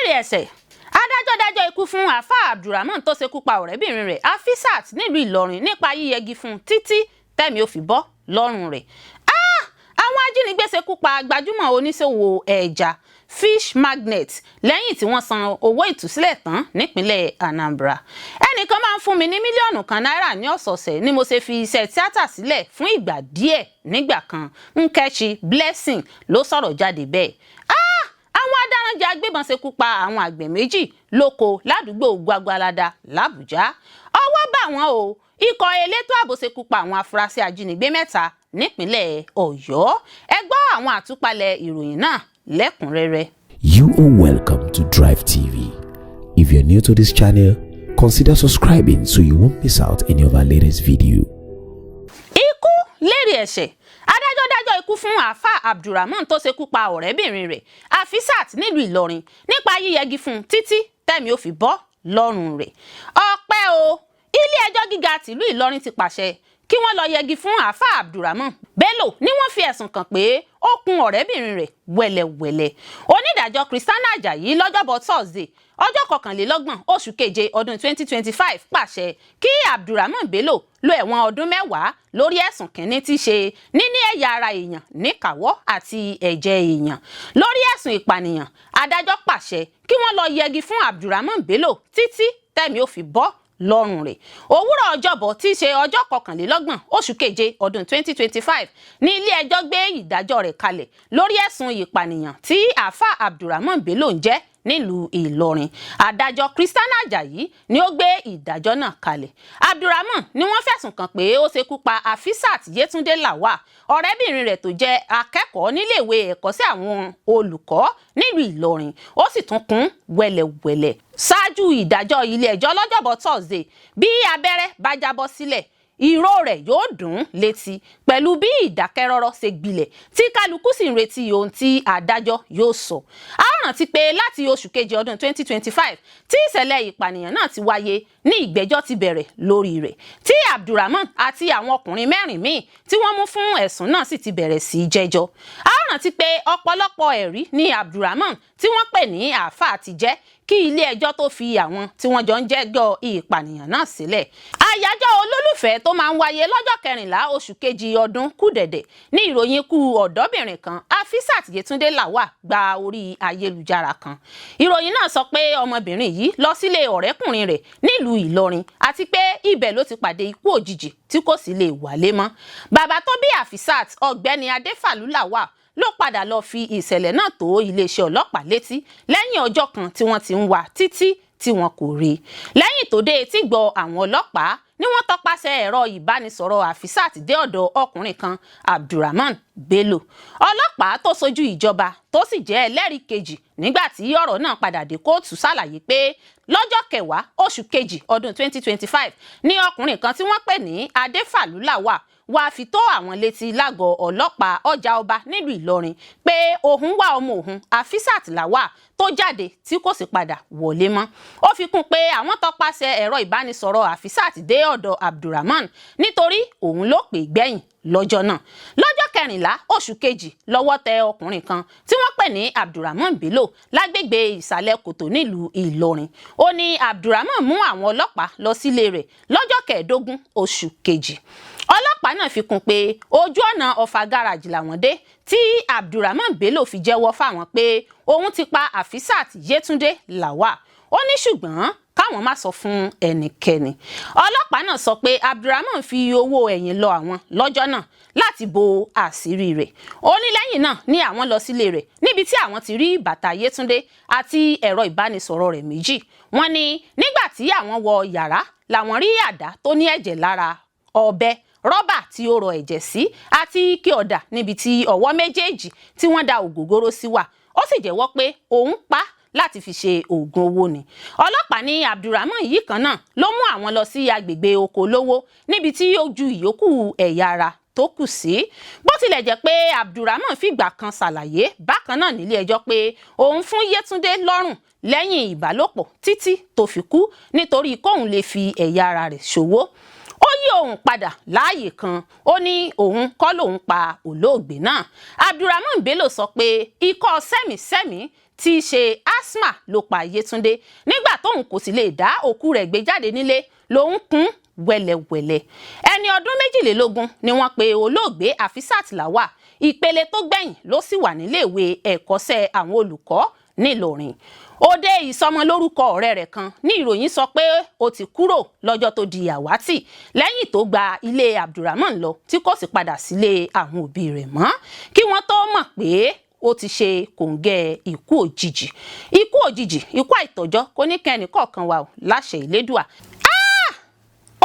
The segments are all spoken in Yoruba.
Lérè ẹ̀ṣẹ̀, adájọ́ dájọ́ ikú fún Àáfàá Abdulrahman tó ṣekú pa ọ̀rẹ́bìnrin rẹ̀ Afisat nílùú Ìlọrin nípa yíyẹgi fún un títí tẹ̀mí ò fi bọ́ lọ́rùn rẹ̀. Àwọn ajínigbé ṣekú pa gbajúmọ̀ oníṣòwò ẹja, fish magnet, lẹ́yìn tí wọ́n san owó ìtúsílẹ̀ tán nípínlẹ̀ Anambra. Ẹnìkan máa ń fún mi ní 1 mílíọ̀nù náírà ní ọ̀sọ̀ọ̀sẹ̀ ni mo ṣe fi iṣẹ́ tíátà sílẹ̀ fún ìgbà díẹ̀ nígbà kan. Nkechi Blessing ló sọ̀rọ̀ jáde bẹ́ẹ̀. Àwọn adaranjẹ agbébọn ṣekú pa àwọn àgbẹ̀ méjì lóko ládùúgbò Gwagwalada làbújá. Ọwọ́ bá wọn o. Ikọ̀ elétò ààbò ṣekú pa àwọn afurasí ajínigbé mẹ́ta nípínlẹ̀ Ọ̀yọ́. Ẹ gbọ́ àwọn àtúpalẹ̀ ìròyìn náà lẹ́kùnrẹ́rẹ́. You are welcome to Drive TV. If you're new to this channel, consider subscribing so you won't miss out any of our latest video. Ikú lérè ẹ̀ṣẹ̀. Adájọ́ dájọ́ ikú fún Àáfàá Abdulrahman tó ṣekú pa ọ̀rẹ́bìnrin rẹ̀ Afisat nílùú Ìlọrin nípa yíyẹgi fún un títí tẹ̀mí ò fi bọ́ lọ́rùn rẹ̀. Ọpẹ́ o, ilé-ẹjọ́ gíga tìlú Ìlọrin ti pàṣẹ kí wọ́n lọ yẹgi fún Àáfàá Abdulrahman Bello ní wọ́n fi ẹ̀sùn kàn pé ó kun ọ̀rẹ́bìnrin rẹ̀ wẹ̀lẹ̀wẹ̀lẹ̀. Onídàájọ́ Christiana Ajayi lọ́jọ́bọ̀ Thursday, ọjọ́ 21 oṣù keje ọdún 2025 pàṣẹ kí Abdulrahman Bello lo ẹ̀wọ̀n ọdún 10 lórí ẹ̀sùn kínní, tí í ṣe níní ẹ̀yà ara èèyàn níkàáwọ́ àti ẹ̀jẹ̀ èèyàn. Lórí ẹ̀sùn ìpànìyàn, adájọ́ pàṣẹ kí wọ́n lọ yẹgi fún Abdulrahman Bello títí tẹ̀mí ò fi bọ́ lọ́rùn rẹ̀. Òwúrọ̀ ọjọ́bọ̀ tí í ṣe ọjọ́ 21 oṣù keje ọdún 2025 ní ilé-ẹjọ́ gbé ìdájọ́ rẹ̀ kalẹ̀ lórí ẹ̀sùn ìpànìyàn tí Àáfàá Abdulrahman Bello ń jẹ́ nílùú Ìlọrin. Adájọ́ Christiana Ajayi ni ó gbé ìdájọ́ náà kalẹ̀. Abdulrahman ni wọ́n fẹ̀sùn kàn pé ó ṣekú pa Afisat Yétúndé Lawal, ọ̀rẹ́bìnrin rẹ̀ tó jẹ́ akẹ́kọ̀ọ́ níléèwé ẹ̀kọ́ṣẹ́ àwọn olùkọ́ nílùú Ìlọrin. Ó sì tún kún wẹ̀lẹ̀wẹ̀lẹ̀ ṣáájú ìdájọ́ ilé-ẹjọ́ lọ́jọ́bọ̀ Thursday. Bí abẹ́rẹ́ bá jábọ́ sílẹ̀, ìró rẹ̀ yóò dùn létí. Pẹ̀lú bí ìdákẹ́rọ́rọ́ ṣe gbilẹ̀ tí kálukú sì ń retí ohun tí adájọ́ yóò sọ, a ó rántí pé láti oṣù keje ọdún 2025 tí ìṣẹ̀lẹ̀ ìpànìyàn náà ti wáyé ní ìgbẹ́jọ́ ti bẹ̀rẹ̀ lórí rẹ̀, tí Abdulrahman àti àwọn ọkùnrin mẹ́rin míì tí wọ́n mú fún ẹ̀sùn náà sì ti bẹ̀rẹ̀ sí í jẹ́jọ́. A ó rántí pé ọ̀pọ̀lọpọ̀ ẹ̀rí ní Abdulrahman tí wọ́n pè ní àáfàá ti jẹ́ kí ilé ẹjọ́ tó fi àwọn tí wọ́n jọ ń jẹ́jọ́ ìpànìyàn náà sílẹ̀. Àyájọ́ olólùfẹ́ tó máa ń wáyé lọ́jọ́ 14 oṣù kejì ọdún kù dẹ̀dẹ̀ ní ìròyìn ikú ọ̀dọ́bìnrin kan, Afisat Yetunde Lawal, gba orí ayélujára kan. Ìròyìn náà sọ pé ọmọbìnrin yìí lọ sílé ọ̀rẹ́kùnrin rẹ̀ nílùú Ìlọrin àti pé ibẹ̀ ló ti pàdé ikú òjijì tí kò sì lè wálé mọ́. Bàbá tó bí Afisat, Ọ̀gbẹ́ni Adéfàlú Lawal, ló padà lọ fi ìṣẹ̀lẹ̀ náà tó iléeṣẹ́ ọlọ́pàá létí lẹ́yìn ọjọ́ kan tí wọ́n ti ń wá títí tí wọn kò rí i. Lẹ́yìn tó dé etí gbọ́ àwọn ọlọ́pàá ni wọ́n tọpasẹ̀ ẹ̀rọ ìbánisọ̀rọ̀ Afisat dé ọ̀dọ̀ ọkùnrin kan, Abdulrahman Bello. Ọlọ́pàá tó sojú ìjọba tó sì jẹ́ ẹlẹ́rìí kejì nígbà tí ọ̀rọ̀ náà padà dé kóòtù ṣàlàyé pé lọ́jọ́ 10 oṣù kejì ọdún 2025 ní ọkùnrin kan tí wọ́n pè ní Adéfàlú Lawal wá fi tó àwọn létí lágọ̀ọ́ ọlọ́pàá Ọjà Ọba nílùú Ìlọrin pé òun wá ọmọ òun Afisat Lawal tó jáde tí kò sì padà wọlé mọ́. Ó fi kún pé àwọn tọpasẹ̀ ẹ̀rọ ìbánisọ̀rọ̀ Afisat dé ọ̀dọ̀ Abdulrahman nítorí òun ló pè gbẹ̀yìn lọ́jọ́ náà. Lọ́jọ́ 14 oṣù kejì lọ́wọ́ tẹ ọkùnrin kan tí wọ́n pè ní Abdulrahman Bello lágbègbè Ìsàlẹ̀ Kòtò nílùú Ìlọrin. Ó ní Abdulrahman mú àwọn ọlọ́pàá lọ sílé rẹ̀ lọ́jọ́ 15 oṣù kejì. Ọlọ́pàá náà fi kún pé ojú ọ̀nà Ọ̀fà Gáràjì làwọn dé tí Abdulrahman Bello fi jẹ́wọ́ fáwọn pé òun ti pa Afisat Yétúndé Lawal. Ó ní ṣùgbọ́n káwọn má sọ fún ẹnikẹ́ni. Ọlọ́pàá náà sọ pé Abdulrahman fi owó ẹ̀yìn lọ àwọn lọ́jọ́ náà láti bo àṣírí rẹ̀. Ó ní lẹ́yìn náà ní àwọn lọ sílé rẹ̀ níbi tí àwọn ti rí bàtà Yétúndé àti ẹ̀rọ ìbánisọ̀rọ̀ rẹ̀ méjì. Wọ́n ní nígbà tí àwọn wọ yàrá làwọn rí àdá tó ní ẹ̀jẹ̀ lára, ọ̀bẹ rọ́bà tí ó rọ ẹ̀jẹ̀ sí àti ike ọ̀dà níbi tí ọwọ́ méjèèjì tí wọ́n da ògógóró sí wà. Ó sì jẹ́wọ́ pé òun pa láti fi ṣe oògùn owó ni. Ọlọ́pàá ní Abdulrahman yìí kan náà ló mú àwọn lọ sí agbègbè Oko Lówó níbi tí ó ju ìyókù ẹ̀yà ara tó kù sí. Bó tilẹ̀ jẹ́ pé Abdulrahman fìgbà kan ṣàlàyé bákan náà nílé ẹjọ́ pé òun fún Yétúndé lọ́rùn lẹ́yìn ìbálòpọ̀ títí tó fi kú nítorí kóun lè fi ẹ̀yà ara rẹ̀ ṣòwò, ó yí òun padà láàyè kan. Ó ní òun kọ́ lòun pa olóògbé náà. Abdulrahman Bello sọ pé ikọ́ sẹ́mìsẹ́mì. tí í ṣe asthma ló pa Yétúndé. Nígbà tóun kò sì lè dá òkú rẹ̀ gbé jáde nílé, lòun kún wẹ́lẹ́wẹ́lẹ́. Ẹni ọdún 22 ni wọ́n pe olóògbé Afisat Lawal. Ìpele tó gbẹ̀yìn ló sì wà níléèwé ẹ̀kọ́ṣẹ́ àwọn olùkọ́ nílọrin. Òde ìsọmọlórúkọ ọ̀rẹ́ rẹ̀ kan ní ìròyìn sọ pé ó ti kúrò lọ́jọ́ tó di àwátì, lẹ́yìn tó gba ilé Abdulrahman lọ tí kò sì padà sílé àwọn òbí rẹ̀ mọ́, kí wọ́n tó mọ̀ pé ó ti ṣe kòǹgẹ́ ikú òjijì. Ikú òjijì, ikú àìtọ́jọ́ kò ní kẹ́ ẹnìkọ̀ọ̀kan wa ò, láṣẹ Ìlédùà.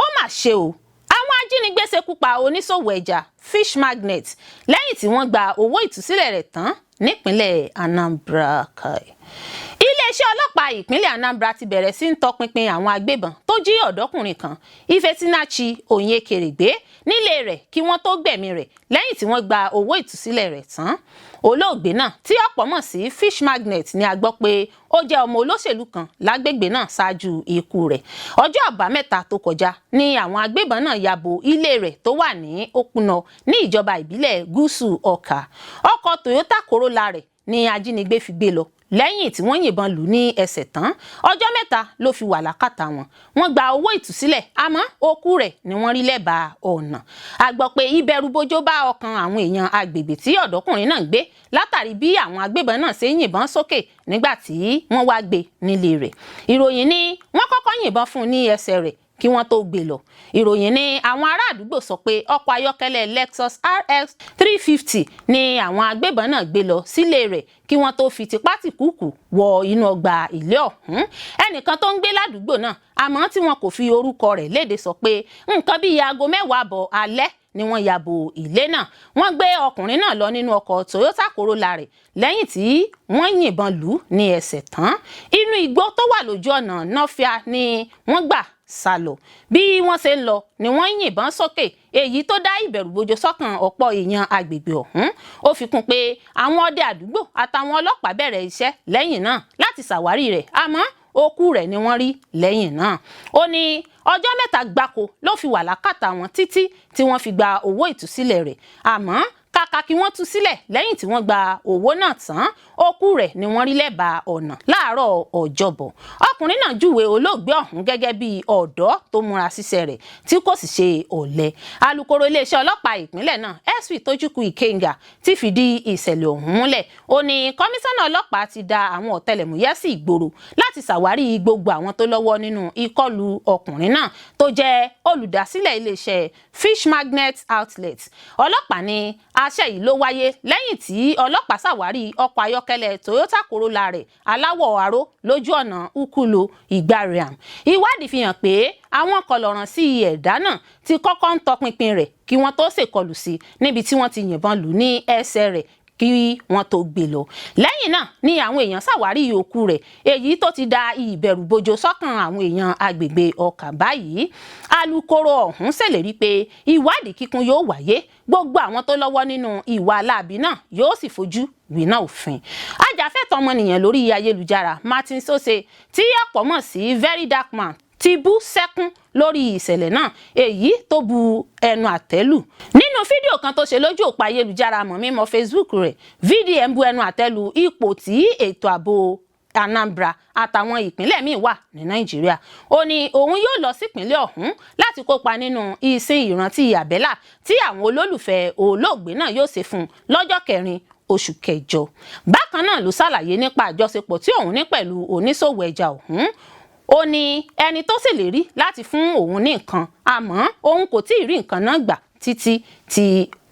Ó mà ṣe o, àwọn ajínigbé ṣekú pa oníṣòwò ẹja fish magnet lẹ́yìn tí wọ́n gba owó ìtúsílẹ̀ rẹ̀ tán nípínlẹ̀ Anambra. Kai, iléeṣẹ́ ọlọ́pàá ìpínlẹ̀ Anambra ti bẹ̀rẹ̀ sí ń tọpinpin àwọn agbébọn tó jí ọ̀dọ́kùnrin kan, Ifesinachi Onyekere, gbé nílé rẹ̀ kí wọ́n tó gbẹ̀mí rẹ̀ lẹ́yìn tí wọ́n gba owó ìtúsílẹ̀ rẹ̀ tán. Olóògbé náà, tí ọ̀pọ̀ mọ̀ sí fish magnet, ni a gbọ́ pé ó jẹ́ ọmọ olóṣèlú kan lágbègbè náà ṣáájú ikú rẹ̀. Ọjọ́ Àbámẹ́ta tó kọjá ni àwọn agbébọn náà ya bo ilé rẹ̀ tó wà ní Òpùnà ní ìjọba ìbílẹ̀ Gúúsù Ọkà. Ọkọ̀ Toyota Corolla rẹ̀ ni ajínigbé fi gbé lọ lẹ́yìn tí wọ́n yìnbọn lù ní ẹsẹ̀ tán. Ọjọ́ 3 ló fi wà lákàtà wọn. Wọ́n gba owó ìtúsílẹ̀, àmọ́ òkú rẹ̀ ni wọ́n rí lẹ́bàá ọ̀nà. A gbọ́ pé ìbẹ̀rùbojo bá ọkàn àwọn èèyàn agbègbè tí ọ̀dọ́kùnrin náà ń gbé látàrí bí àwọn agbébọn náà ṣe ń yìnbọn sókè nígbà tí wọ́n wá gbé nílé rẹ̀. Ìròyìn ní wọ́n kọ́kọ́ yìnbọn fún un ní ẹsẹ̀ rẹ̀ kí wọ́n tó gbé lọ. Ìròyìn ní àwọn ará àdúgbò sọ pé ọkọ̀ ayọ́kẹ́lẹ́ Lexus RX 350 ni àwọn agbébọn náà gbé lọ sílé rẹ̀ kí wọ́n tó fi tipátìkúùkù wọ inú ọgbà ilé ọ̀hún. Ẹnìkan tó ń gbé ládùúgbò náà, àmọ́ tí wọn kò fi orúkọ rẹ̀ léde, sọ pé nǹkan bíi aago 10 àbọ̀ alẹ́ ni wọ́n ya bo ilé náà. Wọ́n gbé ọkùnrin náà lọ nínú ọkọ̀ Toyota Corolla rẹ̀ lẹ́yìn tí wọ́n yìnbọn lù ú ní ẹsẹ̀ tán. Inú igbó tó wà lójú ọ̀nà Nọ́fíà ni wọ́n gbà sá lọ. Bí wọ́n ṣe ń lọ ni wọ́n yìnbọn sókè, èyí tó dá ìbẹ̀rùbojo sọ́kàn ọ̀pọ̀ èèyàn agbègbè ọ̀hún. Ó fi kún pé àwọn ọdẹ àdúgbò àtàwọn ọlọ́pàá bẹ̀rẹ̀ iṣẹ́ lẹ́yìn náà láti ṣàwárí rẹ̀, àmọ́ òkú rẹ̀ ni wọ́n rí lẹ́yìn náà. Ó ní ọjọ́ 3 gbáko ló fi wà lákàtà wọn títí tí wọ́n fi gba owó ìtúsílẹ̀ rẹ̀, àmọ́ kàkà kí wọ́n tú sílẹ̀ lẹ́yìn tí wọ́n gba owó náà tán, òkú rẹ̀ ni wọ́n rí lẹ́bàá ọ̀nà láàárọ̀ Ọjọ́bọ̀. Ọkùnrin náà júwe olóògbé ọ̀hún gẹ́gẹ́ bí ọ̀dọ́ tó múra síṣẹ́ rẹ̀ tí kò sì ṣe ọ̀lẹ. Alukoro iléeṣẹ́ ọlọ́pàá ìpínlẹ̀ náà, SP Tochukwu Ikenga, ti fìdí ìṣẹ̀lẹ̀ ọ̀hún múlẹ̀. Ó ní kọmíṣánná ọlọ́pàá ti da àwọn ọ̀tẹlẹ̀múyẹ́ sí ìgboro láti ṣàwárí gbogbo àwọn tó lọ́wọ́ nínú ìkọlù ọkùnrin náà tó jẹ́ olùdásílẹ̀ iléeṣẹ́ Fish Magnet Outlet. Ọlọ́pàá ní àṣẹ yìí ló wáyé lẹ́yìn tí ọlọ́pàá ṣàwárí ọkọ̀ ayọ́kẹ́lẹ́ Toyota Corolla rẹ̀ aláwọ̀ aró lójú ọ̀nà Ukulu Igbariam. Ìwádìí fi hàn pé àwọn kọlọ̀ràn sí ẹ̀dá náà ti kọ́kọ́ ń tọpinpin rẹ̀ kí wọ́n tó ṣèkọlù sí níbi tí wọ́n ti yìnbọn lù ní ẹsẹ̀ rẹ̀ kí wọ́n tó gbé lọ. Lẹ́yìn náà ni àwọn èèyàn ṣàwárí òkú rẹ̀, èyí tó ti da ìbẹ̀rùbojo sọ́kàn àwọn èèyàn agbègbè Ọkà báyìí. Alukoro ọ̀hún ṣèlérí pé ìwádìí kíkún yóò wáyé, gbogbo àwọn tó lọ́wọ́ nínú ìwà láabi náà yóò sì fojú winá òfin. Ajàfẹ́tọ̀ọ́ ọmọnìyàn lórí ayélujára Martin Sose, tí ọ̀pọ̀ mọ̀ sí Very Dark Man, ti bú sẹ́kún lórí ìṣẹ̀lẹ̀ náà, èyí tó bu ẹnu àtẹ́ lù. Nínú fídíò kan tó ṣe lójú òpó ayélujára mọ̀ mímọ́ Facebook rẹ̀, VDM bu ẹnu àtẹ́ lù ipò tí ètò ààbò Anambra àtàwọn ìpínlẹ̀ míì wà ní Nàìjíríà. Ó ní òun yóò lọ sípínlẹ̀ ọ̀hún láti kópa nínú ìsìn ìrántí àbẹ́là tí àwọn olólùfẹ́ olóògbé náà yóò ṣe fún un lọ́jọ́ 4 oṣù kẹjọ. Bákan náà ló ṣàlàyé nípa àjọṣepọ̀ tí òun ní pẹ̀lú oníṣòwò ẹja ọ̀hún. Ó ní ẹni tó ṣèlérí láti fún òun ní nǹkan, àmọ́ òun kò tí ì rí nǹkan náà gbà títí tí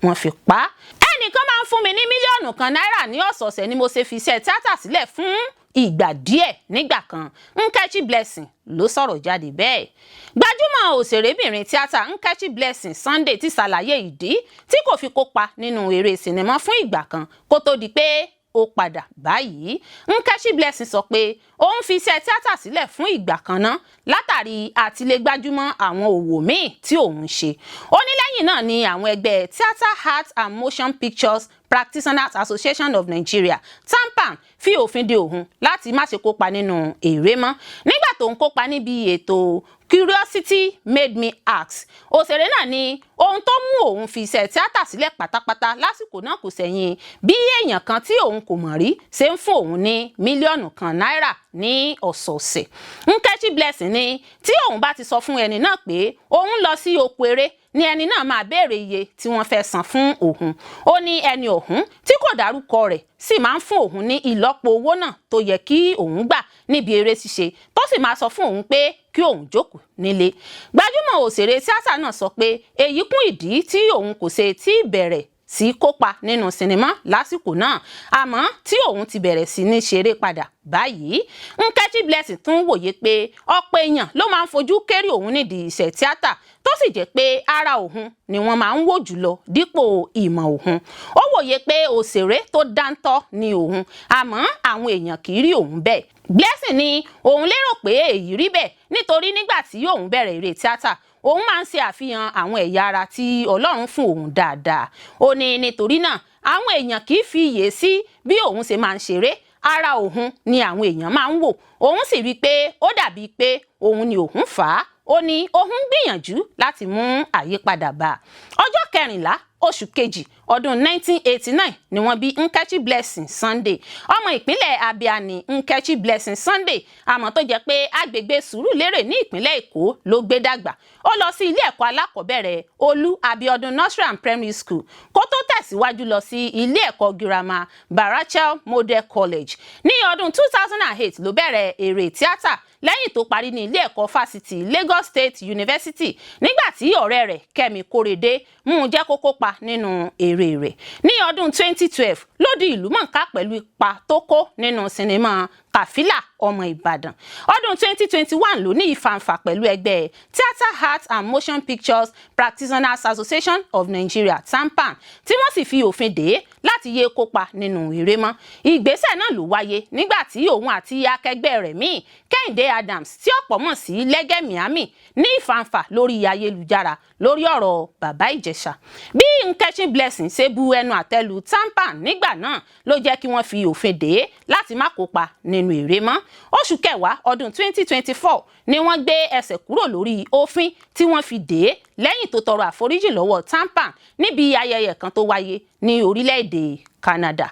wọ́n fi pa á. Ẹnìkan máa ń fún mi ní 1 mílíọ̀nù náírà ní ọ̀sọ̀ọ̀sẹ̀ ni mo ṣe fi iṣẹ́ tíátà sílẹ̀ fún ìgbà díẹ̀ nígbà kan, Nkechi Blessing ló sọ̀rọ̀ jáde bẹ́ẹ̀. Gbajúmọ̀ òṣèrébìnrin tíátà Nkechi Blessing Sunday ti ṣàlàyé ìdí tí kò fi kópa nínú eré sinimá fún ìgbà kan kó tó di pé ó padà báyìí. Nkechi Blessing sọ pé òun fi iṣẹ́ tíátà sílẹ̀ fún ìgbà kan ná látàrí àtilégbájúmọ́ àwọn òwò míì tí òun ń ṣe. Ó ní lẹ́yìn náà ni àwọn ẹgbẹ́ Theatre Arts and Motion Pictures Practitioners Association of Nigeria, TAMPAN, fi òfin de òun láti má ṣe kópa nínú eré mọ́ nígbà tó ń kópa níbi ètò. Curiosity made me ask. Òṣèré náà ní ohun tó mú òun fi iṣẹ́ tíátà sílẹ̀ pátápátá lásìkò náà kò sẹ̀yìn bí èèyàn kan tí òun kò mọ̀ rí ṣe ń fún òun ní 1 mílíọ̀nù náírà ní ọ̀sọ̀ọ̀sẹ̀. Nkechi Blessing ní tí òun bá ti sọ fún ẹni náà pé òun lọ sí oko eré ni ẹni náà máa béèrè iye tí wọ́n fẹ́ san fún òun. Ó ní ẹni ọ̀hún tí kò dárúkọ rẹ̀ sì máa ń fún òun ní ìlọ́po owó náà tó yẹ kí òun gbà níbi eré ṣíṣe, tó sì máa sọ fún òun pé kí òun jókòó nílé. Gbajúmọ̀ òṣèré tíátà náà sọ pé èyí kún ìdí tí òun kò ṣe tí bẹ̀rẹ̀ sí kópa nínú sinimá lásìkò náà, àmọ́ tí òun ti bẹ̀rẹ̀ sí ní ṣeré padà báyìí. Nkechi Blessing tún wòye pé ọ̀pọ̀ èèyàn ló máa ń fojú kéré òun nídìí iṣẹ́ tíátà, tó sì jẹ́ pé ara òun ni wọ́n máa ń wò jùlọ dípò ìmọ̀ òun. Ó wòye pé òṣèré tó dáńtọ́ ni òun, àmọ́ àwọn èèyàn kì í rí òun bẹ́ẹ̀. Blessing ni òun lérò pé èyí rí bẹ́ẹ̀ nítorí nígbà tí òun bẹ̀rẹ̀ eré tíátà, òun máa ń ṣe àfihàn àwọn ẹ̀yà ara tí Ọlọ́run fún òun dáadáa. Ó ní nítorí náà, àwọn èèyàn kì í fi iyè sí bí òun ṣe máa ń ṣeré. Ara òun ni àwọn èèyàn máa ń wò. Òun sì rí i pé ó dàbíi pé òun ni òun fà á. Ó ní òun ń gbìyànjú láti mú àyípadà bá a. Ọjọ́ 14 oṣù kejì ọdún 1989 ni wọ́n bí Nkechi Blessing Sunday. Ọmọ ìpínlẹ̀ Abia ni Nkechi Blessing Sunday, àmọ́ tó jẹ́ pé agbègbè Sùúrùlérè ní ìpínlẹ̀ Èkó ló gbé dàgbà. Ó lọ sí ilé ẹ̀kọ́ alákọ̀ọ́bẹ̀rẹ̀ Olú Abiodun Nursery and Primary School kó tó tẹ̀síwájú lọ sí ilé ẹ̀kọ́ girama Barachel Model College. Ní ọdún 2008 ló bẹ̀rẹ̀ eré tíátà lẹ́yìn tó parí ní ilé ẹ̀kọ́ fásitì Lagos State University, nígbà tí ọ̀rẹ́ rẹ̀ Kẹ́mi Kórèdé mú un jẹ́ kó kópa nínú eré rẹ̀. Ní ọdún 2012 ló di ìlú mọ̀ọ́ká pẹ̀lú ipa tó kó nínú sinimá Kàfílà Ọmọ Ìbàdàn. Ọdún 2021 ló ní ìfàǹfà pẹ̀lú ẹgbẹ́ Theatre Arts and Motion Pictures Practitioners Association of Nigeria, TAMPAN, tí wọ́n sì fi òfin dè é láti yé kópa nínú eré mọ́. Ìgbésẹ̀ náà ló wáyé nígbà tí òun àti akẹgbẹ́ rẹ̀ míì, Kẹ́hìndé Adams tí ọ̀pọ̀ mọ̀ sí Lẹ́gẹ́ Miami, ní ìfàǹfà lórí ayélujára lórí ọ̀rọ̀ Bàbá Ìjẹ̀ṣà. Bí Nkechi Blessing ṣe bu ẹnu àtẹ́ lu TAMPAN nígbà náà ló jẹ́ kí wọ́n fi òfin dè é láti má kópa nínú eré mọ́. Oṣù kẹwàá ọdún 2024 ni wọ́n gbé ẹsẹ̀ kúrò lórí òfin tí wọ́n fi dè é lẹ́yìn tó tọrọ àforíjì lọ́wọ́ TAMPAN níbi ayẹyẹ kan tó wáyé ní orílẹ̀-èdè Canada.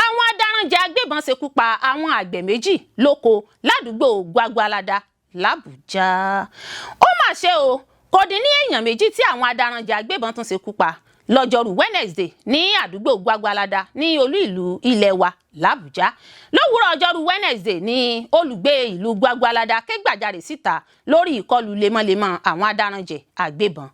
Àwọn adaranjẹ agbébọn ṣekú pa àwọn àgbẹ̀ méjì lóko ládùúgbò Gwagwalada làbújá. Ó mà ṣe o, kò dín ní èèyàn méjì tí àwọn adaranjẹ agbébọn tún ṣekú pa lọ́jọ́rú Wednesday ní àdúgbò Gwagwalada ní olú ìlú ilẹ̀ wa làbújá. Lówùúrọ̀ ọjọ́rú Wednesday ní olùgbé ìlú Gwagwalada ké gbàjarè síta lórí ìkọlù lemọ́lemọ́ àwọn adaranjẹ agbébọn.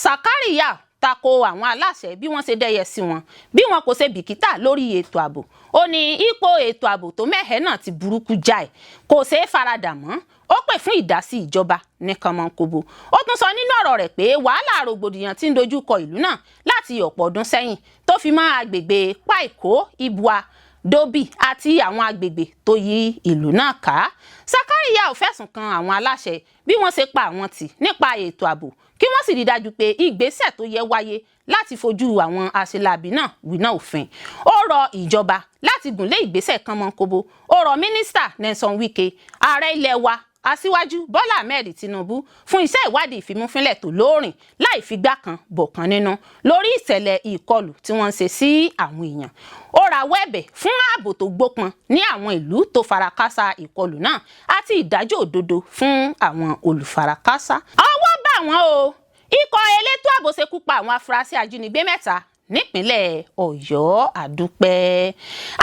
Sakaria tako àwọn aláṣẹ bí wọ́n ṣe dẹ́yẹ sí wọn, bí wọn kò ṣe bìkítà lórí ètò ààbò. Ó ní ipò ètò ààbò tó mẹ́hẹ̀ẹ́ náà ti burúkú jáì, kò ṣeé faradà mọ́. Ó pè fún ìdásí ìjọba ní kànmọ́nkóbó. Ó tún sọ nínú ọ̀rọ̀ rẹ̀ pé wàhálà rògbòdìyàn tí ń dojú kọ ìlú náà láti ọ̀pọ̀ ọdún sẹ́yìn, tó fi mọ́ agbègbè Paiko, Ibua, Dobi àti àwọn agbègbè tó yí ìlú náà ká. Sakaria ò fẹ̀sùn kan àwọn aláṣẹ bí wọ́n ṣe pa àwọn tì nípa ètò ààbò, kí wọ́n sì rí dájú pé ìgbésẹ̀ tó yẹ wáyé láti fojú àwọn aṣeláàbí náà wíná òfin. Ó rọ ìjọba láti gùnlé ìgbésẹ̀ kánmọ́nkóbó. Ó rọ Mínísítà Nyesom Wike, ààrẹ ilẹ̀ wa Aṣíwájú Bọ́lá Ahmed Tinubu fún iṣẹ́ ìwádìí ìfimúfínlẹ̀ tó lóòrìn láì figbá kan bọ̀kan nínú lórí ìṣẹ̀lẹ̀ ìkọlù tí wọ́n ń ṣe sí àwọn èèyàn. Ó rawọ́ ẹ̀bẹ̀ fún ààbò tó gbópọn ní àwọn ìlú tó farakásá ìkọlù náà àti ìdájọ́ òdodo fún àwọn olùfarakásá. Ọwọ́ bá wọn o, ikọ̀ elétò ààbò ṣekú pa àwọn afurasí ajínigbé mẹ́ta nípínlẹ̀ Ọ̀yọ́. Àdúpẹ́.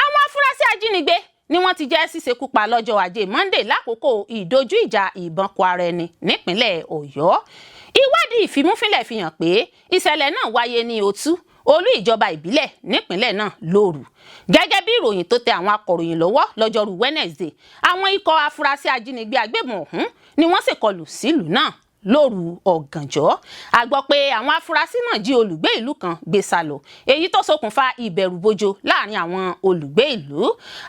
Àwọn afurasí ajínigbé ni wọ́n ti jẹ́ ṣíṣekú pa lọ́jọ́ Ajé Monday lákòókò ìdojú ìjà ìbọn kọ ara ẹni nípínlẹ̀ Ọ̀yọ́. Ìwádìí ìfimúfínlẹ̀ fi hàn pé ìṣẹ̀lẹ̀ náà wáyé ní Òtú, olú ìjọba ìbílẹ̀ nípínlẹ̀ náà, lóru. Gẹ́gẹ́ bí ìròyìn tó tẹ àwọn akọ̀ròyìn lọ́wọ́ lọ́jọ́rú Wednesday, àwọn ikọ̀ afurasí ajínigbé agbébọn ọ̀hún ni wọ́n ṣèkọlù sílùú náà lóru ọ̀gànjọ́. A gbọ́ pé àwọn afurasí náà jí olùgbé ìlú kan gbé sá lọ, èyí tó ṣokùnfà ìbẹ̀rùbojo láàrin àwọn olùgbé ìlú.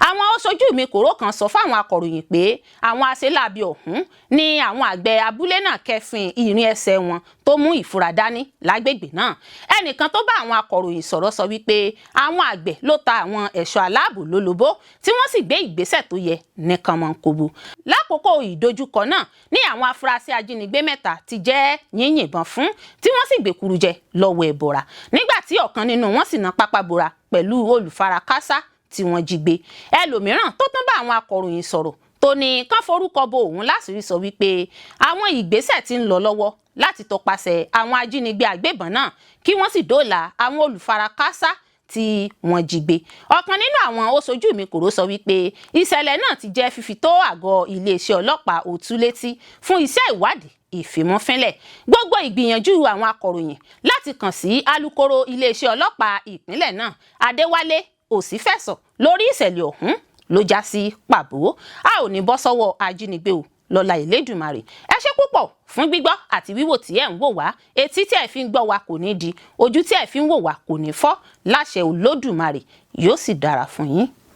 Àwọn aṣojú mi kòró kan sọ fáwọn akọ̀ròyìn pé àwọn aṣeláàbí ọ̀hún ní àwọn àgbẹ̀ abúlé náà kẹfìn ìrìn ẹsẹ̀ wọn. Tó mú ìfura dání lágbègbè náà, ẹnìkan tó bá àwọn akọ̀ròyìn sọ̀rọ̀ sọ wípé àwọn àgbẹ̀ ló ta àwọn ẹ̀ṣọ́ aláàbò lólobó, tí wọ́n sì gbé ìgbésẹ̀ tó yẹ ní kànmọ́nkóbó. Lákòókò ìdojúkọ náà ní àwọn afurasí ajínigbé mẹ́ta ti jẹ́ yínyìnbọn fún, tí wọ́n sì gbèkuru jẹ lọ́wọ́ ẹ̀bọ̀ra, nígbà tí ọ̀kan nínú wọn sì ná pápá bora pẹ̀lú olùfarakásá tí wọ́n jí gbé. Ẹlòmíràn tó tún bá àwọn akọ̀ròyìn sọ̀rọ̀, tó ní kán forúkọ bo òun láṣìírí, sọ wípé àwọn ìgbésẹ̀ tí ń lọ lọ́wọ́ láti tọpasẹ̀ àwọn ajínigbé agbébọn náà, kí wọ́n sì dóòlà àwọn olùfarakásá tí wọ́n jí gbé. Ọ̀kan nínú àwọn ó ṣojú mi kòró sọ wípé ìṣẹ̀lẹ̀ náà ti jẹ́ fífi tó àgọ́ iléeṣẹ́ ọlọ́pàá Òtú létí fún iṣẹ́ ìwádìí ìfimúfínlẹ̀. Gbogbo ìgbìyànjú àwọn akọ̀ròyìn láti kàn sí alukoro iléeṣẹ́ ọlọ́pàá ìpínlẹ̀ náà, Adéwálé Òsínfẹ̀sọ, lórí ìṣẹ̀lẹ̀ ọ̀hún ló já sí pàbó. A ò ní bọ́ sọ́wọ́ ajínigbé o lọ́lá Ìlédùmarè. Ẹ ṣé púpọ̀ fún gbígbọ́ àti wíwò tí ẹ̀ ń wò wá. Etí tí ẹ̀ fi ń gbọ́ wa kò ní di, ojú tí ẹ̀ fi ń wò wá kò ní fọ́ láṣẹ Olódùmarè. Yóò sì dára fún yín.